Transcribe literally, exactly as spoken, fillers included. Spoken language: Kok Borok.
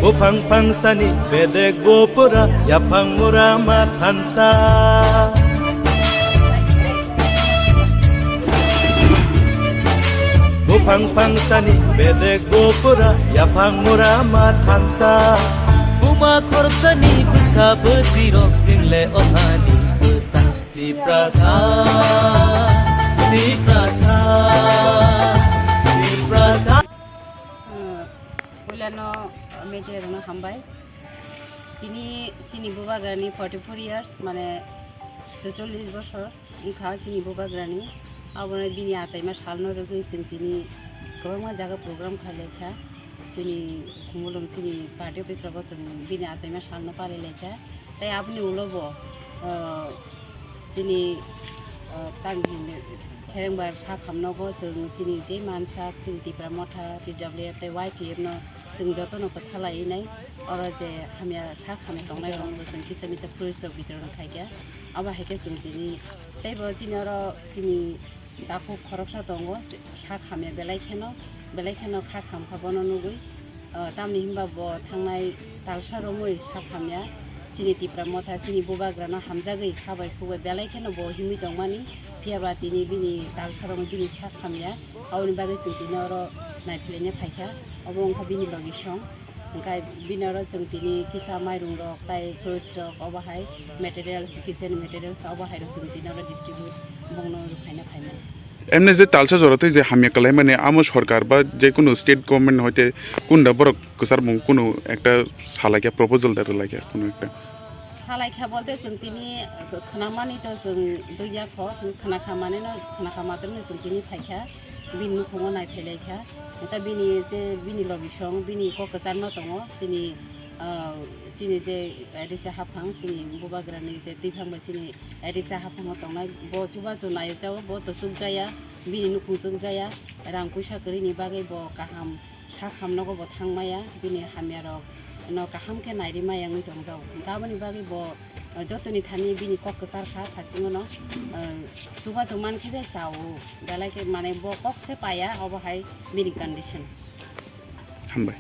Buphang phangsani bedek bo pura yaphang mura ma thansa. Buphang phangsani bedek bo pura yaphang mura ma thansa. Buma khorsani bwsa bwswirok single othani bwsa. Tiprasa, Tiprasa, Tiprasa. Puilano media rokno hambai. Tini chini bubagrani forty four years, mane chuchollish bosor wngkha chini bubagrani. Abono bini achaima salno rwgwi chwng tini kwbangma jaga program khlai laikha. Chini Khumulwng chini party office rogo chwng bini achaima salno palai laikha. Tei aboni ulo bo, ah, chini, ah, tang hini kherengbar sak hamnogo chwng chini je mansak chini Tipra Motha, T W F tei Y T F no chwng jotono kwthalai nai. Oro je hamya sak hamya tongnai rokno chwng kisa misa fruits rok bitorno khaikha. Abo hai khe chwng tini tei bo chini oro chini takhuk khoroksa tongo, sak hamya belai kheno, belai kheno kha khamkha bono nugwi. Ah, tamni hinba bo thangnai talsa romwi sak hamya, chini Tipra Motha, chini bubagrano hamjagwi kha bai khuk bai belai kheno bo himwi tongmani, phiya ba tini bini talsa romwi bini sak hamya, aboni bagwi chwng tini oro naiphilaina phaikha, obo wngkha bini logi song. Hwnkhe bini oro chwng tini kisa mairung rok tei fruits rok, obo hai materials, kitchen materials, obo hai rok chwng tini oro distribute bongno rwphaina phaimani. Emne je talsa jora tei je hamya kalaimani amo sorkar ba je kunu state government hoite kunda borok kwchar mung kunu ekta salaikha proposal da rwlaikha kunu ekta. Salaikha bolte chwng tini khwnamani to chwng dugya kho, khwnakha manino khwnakha matwrwino chwng tini phaikha. Bini nukhungo naiphailaikha. Hwnkhe bini je bini logi song, bini kok kwcharma tongo, chini, ah, chini je, eh, risa haphang, chini bubagrani je twiphang bai chini, eh, risa haphango tongnai, bo chubachu naiwi chao, bo to chukjaya, bini nukhung chukjaya, rang puisa kwrwini bagwi bo kaham sak hamnogo bo thangmaya, bini hamyarokno kaham khe nairima yangwi tongjao. Hwnkhe aboni bagwi bo, ah, jotoni thani bini kok kwchar kha, thasingono, ah, chubachu mankhe be chao. Belai khe, mane, bo kok se paya, obo hai bini condition. Hambai.